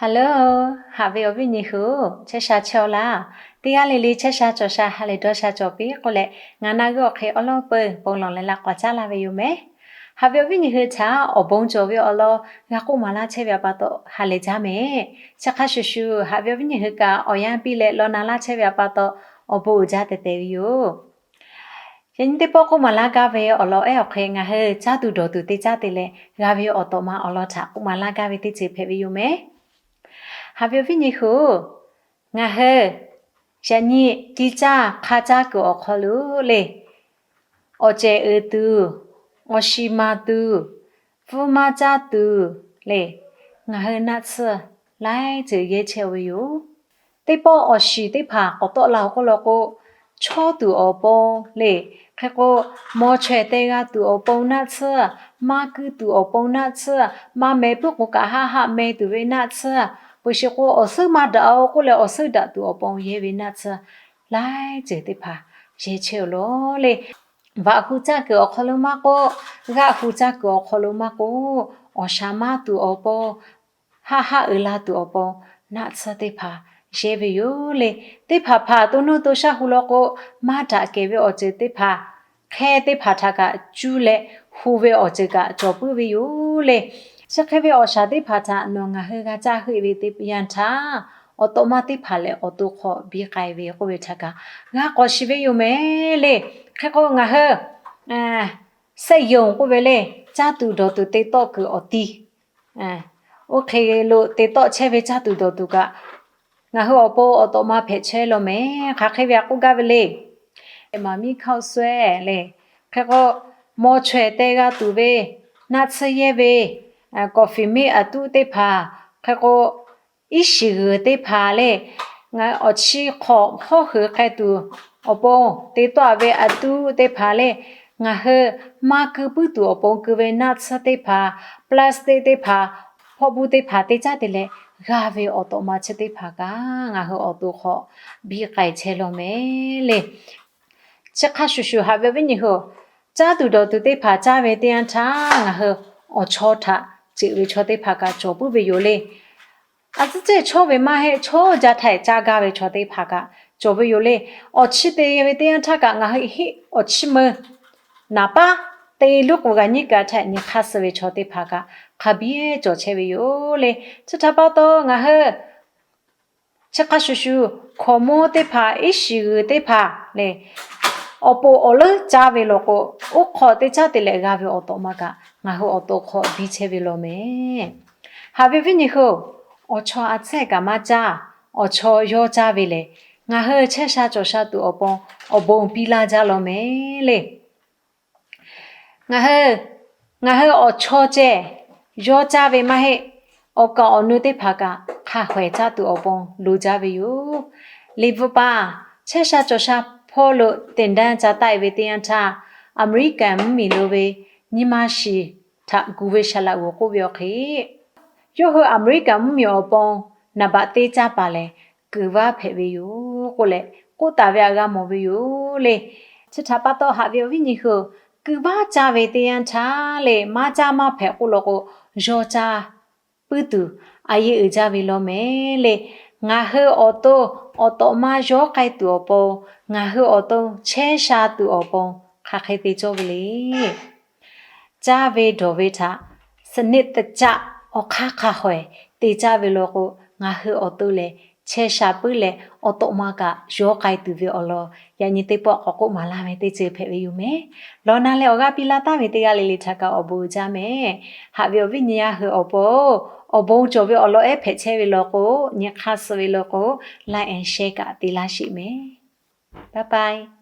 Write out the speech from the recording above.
Hello, haꞈ ve awˬ viˉ nyi hui-oˬ, chehˇ sha chehˇ-aw laˇ. Teˇ g'aˇ le le chehˇ sha cawˬ sha ha lehˬ dawˇ sha cawˬ piˇ k'oˆ leh, ngaˬ na g'uˇ awˬ hk'e awˉ lawˉ peuˬ ponˬ lawˬ leh laꞈ k'awꞈ caˉ laˇ ve yoˬ mehˍ. Haꞈ ve awˬ viˉ nyi hui htaꞈ awˬ bon cawˬ ve awˬ lawn g'a k'oˆ maˍ laˇ chehˇ ve awˬ pa taw ha lehˬ jaˇ mehˍ. Chi hk'a shuˍ shuˍ, haꞈ ve awˬ viˉ nyi hui kaꞈ awˬ yanˇ piˇ leh law na laˇ chehˇ ve awˬ pa taw awˬ bon uiˍ jaˇ tehꞈ tehꞈ ve yoˬ. Yaꞈ nyi teˇ pawˆ k'oˆ maˍ laˇ gaˇ ve awˬ lawn ehˉ awˬ hk'e, ngaˬ hui caˇ tuˬ dawˬ tuˬ te caˇ te leh g'a ve awˬ tawꞈ ma awˬ lawn htaꞈ k'oˆ maˍ laˇ gaˇ ve teˇ ceuˬ hpehꞈ ve yoˬ mehˍ. Haꞈ ve awˬ viˉ nyi hui-oˬ, ngaˬ hui yaꞈ nyi ciˇ caˇ hk'a caˇ kuiˬ awˬ hk'aw lo le, awˬ cehˬ uiˍ tuˬ, awˬ shiˍ maˍ tuˬ, pfuhˇ maˇ caˇ tuˬ le, ngaˬ hui naˆ tsuhˇ laiˉ ceuˬ yehˇ chehˇ-oˬ ve yoˬ. Teˇ pawˆ awˬ shiˍ teˇ hpaˍ k'awꞈ tawˆ la-oˬ k'oˆ law k'o, chawˇ tuˬ awˬ pon le, hk'e k'o, maw chaweh teh g'a tuˬ awˬ pon naˆ tsuhˇ, maˇ kuiˇ tuˬ awˬ pon naˆ tsuhˇ, maˇ meh puiˉ k'o kaꞈ haˆ haˆ meh tuˬ ve naˆ tsuhˇ, peuˬ sheˍ k'o awˬ suhˉ maˇ daꞈ-oˬ k'oˆ leh awˬ suhˉ daꞈ tuˬ awˬ pon yehˇ ve naˆ tsuhˇ laiˉ ceuˬ teˇ hpaˍ yehˇ chehˇ-oˬ law le. Vaꞈ hu caˇ kuiˬ awˬ hk'aw lo maˇ k'oˆ, g'aˆ hu caˇ kuiˬ awˬ hk'aw lo maˇ k'oˆ, awˬ shaˍ maˇ tuˬ awˬ pon, haˆ haˆ uiˍ la tuˬ awˬ pon naˆ tsuhˇ teˇ hpaˍ yehˇ ve yoˬ le. Teˇ hpaˍ hpaˍ to nuˇ to shaˆ hu law k'o, maˇ daꞈ kehˬ ve awˬ ceuˬ teˇ hpaˍ, hk'e teˇ hpaˍ htaꞈ kaꞈ cuˇ leh hu ve awˬ ceuˬ kaꞈ cawˬ puiˉ ve yoˬ le. Chi hk'e ve awˬ shaˍ teˇ hpaˍ htaꞈ nawˬ ngaˬ hui g'a caˇ heuˆ ve teˇ yanˇ htaˇ, awˬ tawꞈ ma teˇ hpaˍ lehˬ awˬ to hk'aw biˇ k'ai ve k'oˆ ve htaꞈ kaꞈ g'a k'awꞈ shiˍ ve yoˬ mehˍ le. Hk'e k'o ngaˬ hui စက်ရုံ k'oˆ ve le, caˇ tuˬ dawˬ tuˬ te tawˆ kuiˬ awˬ ti, oˇ hk'e lo te tawˆ chehˇ ve caˇ tuˬ dawˬ tuˬ kaꞈ, ngaˬ hui awˬ pon awˬ tawꞈ ma hpehꞈ chehˇ law mehˍ. Hk'aˬ hk'e ve htaꞈ k'oˆ gaˇ ve le. Maˍ miˇ hkawˇ sawehˇ le, hk'e k'o, maw chaweh teh g'a tuˬ ve, naˆ tsuhˇ yehˇ ve, kawˍ fiˍ miˇ aˬ tuˉ teˇ hpaˍ, hk'e k'o, iˉ shiˍ g'uiˬ teˇ hpaˍ le, awˬ chi hk'awꞈ hawˉ hui k'ai tuˬ awˬ pon te tawˆ ve aˬ tuˉ teˇ hpaˍ le, ngaˬ hui maˇ kuiˇ puiˉ tuˬ awˬ pon keu ve naˆ tsuhˇ teˇ hpaˍ, plastic teˇ hpaˍ, hpawˇ buˇ teˇ hpaˍ te caˇ te leh g'a ve awˬ tawꞈ ma chi teˇ hpaˍ kaꞈ ngaˬ hui awˬ to hk'aw biˇ k'ai chehˇ law mehˍ le. Chi hk'a shuˍ shuˍ haꞈ ve awˬ viˉ nyi hui-oˬ, caˇ tuˬ dawˬ tuˬ teˇ hpaˍ caˇ ve teˇ yanˇ htaˇ ngaˬ hui awˬ chaw htaꞈ ceuˬ ve chaw teˇ hpaˍ kaꞈ cawˬ puiˉ ve yoˬ le. A tcuhˉ cehˇ chawˇ ve maˇ heˆ, chawˇ jaˇ htaˇ caˇ gaˇ ve chaw teˇ hpaˍ kaꞈ cawˬ ve yoˬ le. Awˬ chi te ve teˇ yanˇ htaˇ kaꞈ ngaˬ hui heˆ awˬ chi meu naˍ paˉ te luˉ k'oˍ g'a nyiˇ kaꞈ htaˇ nyi hk'aˇ suh ve chaw teˇ hpaˍ kaꞈ hk'a biˇ cawˬ chehˇ ve yoˬ le. Chi htaꞈ pa taw ngaˬ hui chi hk'a shuˍ shuˍ, hkaoˍmonˇ teˇ hpaˍ, iˉ shiˍ g'uiˬ teˇ hpaˍ le, awˬ pon awˬ leuˉ caˇ ve law k'o, oˇ hk'aw teˇ caˉ te leh g'a ve awˬ tawꞈ ma kaꞈ ngaˬ hui awˬ to hk'aw biˇ chehˇ ve law mehˍ. Haꞈ ve viˉ nyi hui-oˬ, awˬ chaw a tcuhˉ kaꞈ maˇ caˇ, awˬ chaw yawˇ caˇ ve lehˬ, ngaˬ hui chehˇ sha cawˬ sha tuˬ awˬ pon awˬ bon piˇ laˇ jaˇ law mehˍ le. Ngaˬ hui, ngaˬ hui awˬ chaw ceh yawˇ caˇ ve maˇ heˆ. Awˬ kaˍ awˬ nu teˇ hpaˍ kaꞈ hk'a hawehˬ caˇ tuˬ awˬ pon loˍ jaˇ ve yoˬ. Liꞈ bvuhꞈ paˍ, chehˇ sha cawˬ sha hpawˇ lo သင်တန်း ca taˆ-e ve teˇ yanˇ htaˇ, Aˍmeˍriˆkaˍ mvuhˇmiˬ lo ve nyi ma shiˍ htaꞈ gu ve Saˍlaꞈ g'oˍ k'oˆ ve awˬ hk'e, yawˇ hui Aˍmeˍriˆkaˍ mvuhˇmiˬ awˬ pon naˍ baꞈ teˇ caˇ paˍ lehˬ, kuiˬ vaˇ hpehꞈ ve yoˬ k'oˆ leh k'oˆ taˍ ve htaꞈ g'a mawˬ ve yoˬ le. Chi htaꞈ pa taw haꞈ ve awˬ viˉ nyi hui-oˬ, kuiˬ vaˇ caˇ ve teˇ yanˇ htaˇ le, maˇ caˇ maˇ hpehꞈ k'oˆ law k'o, yawˇ caˇ puiˉ tuˬ a yeˇ uiˍ jaˇ ve law mehˍ le. Ngaˬ hui awˬ to awˬ tawꞈ ma yawˇ k'ai tuˬ awˬ pon, ngaˬ hui awˬ to chehˇ sha tuˬ awˬ pon hk'aˬ hk'e te cawˇ ve le. Caˇ ve dawˬ ve htaꞈ စနစ်တကျ awˬ hk'aˇ hk'a hawehˬ te caˇ ve law k'o, ngaˬ hui awˬ to lehˬ chehˇ sha puiˉ leh awˬ tawꞈ ma kaꞈ yawˇ k'ai tuˬ ve awˬ lawn yaꞈ nyi teˇ pawˆ k'awꞈ k'oˆ maˍ laˇ ve teˇ ceuˬ hpehꞈ ve yoˬ mehˍ. Law na leh awˬ g'aˇ piˇ laˇ taˍ ve teˇ g'aˇ le le htaꞈ kaꞈ awˬ bon uiˍ jaˇ mehˍ. Haꞈ ve awˬ viˉ nyi yaˇ hui awˬ pon awˬ bon cawˬ ve awˬ lawn ehˉ hpehꞈ chehˇ ve law k'o, nyi hk'aˇ suh ve law k'o, like and share kaꞈ te laˇ sheˍ mehˍ. Bye bye.